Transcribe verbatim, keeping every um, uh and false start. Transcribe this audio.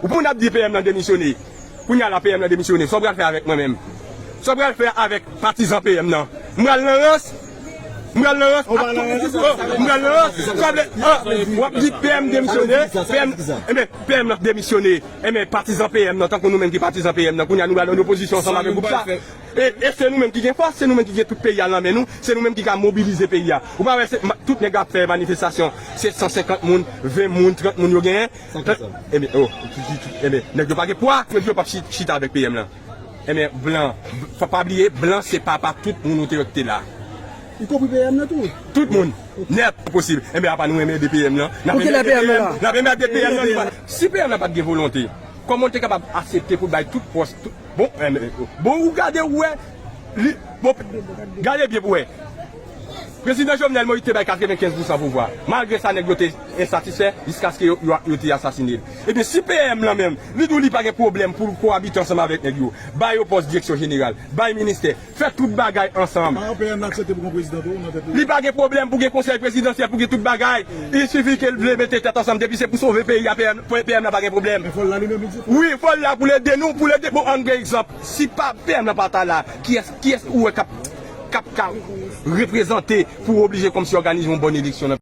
Ou pou n ap di P M nan demisyone. Kounye a la P M nan demisyone. Sa w pral fè avèk mwen menm? Sa w pral fè avèk patizan P M nan? M pral nan rans? M pral nan rans? Ou pral nan rans? Oh, m pral nan rans? Sa w vle, ah, w ap di P M demisyone? P M, enben, P M nan demisyone. Enben, patizan P M nan, tankou nou menm ki patizan P M nan, kounye a nou pral an opozisyon ansanm avèk gwoup sa. E, e se nou menm ki gen fòs, se nou menm ki gen tout peyi a nan men nou, se nou menm ki ka mobilize peyi a. Ou pa wè se, ma- tout nèg ap fè manifestasyon, se san senkant moun, ven moun, trant moun yo genyen. Sa ki sa? Enben, oh, enben, nèg yo pa gen pwa, nèg yo p ap chi- chita avèk P M lan. Enben, blan, fò pa bliye, blan se papa tout moun ou te wè ki te la. Y konpri P M nan tou? Tout moun. Nèt, posib. Enben, apa nou renmen ede P M lan? N ap renmen ede P M lan. N ap renmen ede P M lan. Si P M lan pa t gen volonte, kòman l te kapab aksepte pou l bay tout pòs, tout, bon, enben, bon, ou gade, ou wè, li, bon, gade byen pou wè. Prezidan Jovenel Moïse te bay katrevenkenz pousan pouvwa. Malgre sa, nèg yo te ensatisfè jiskaske yo, yo, yo te asasine l. Ebyen, si P M lan menm, li di w li pa gen pwoblèm pou l kowabite ansanm avèk nèg yo, ba yo pòs direksyon jeneral, bay ministè, fè tout bagay ansanm. Alò, P M nan aksepte pou gen prezidan tou nan tèt li? Li pa gen pwoblèm pou gen konsèy prezidansyèl, pou gen tout bagay. Il sifi ke l vle mete tèt ansanm. Depi se pou sove peyi a, P M, P M nan pa gen pwoblèm. Men fò l la li menm, li di. Wi, fò l la pou l ede nou, pou l ede. Bon, ann gen egzanp. Si pa P M nan pa ta la, kiyès, kiyès ou wè k ap, k ap ka reprezante pou oblije kòmsi òganize yon bòn eleksyon nan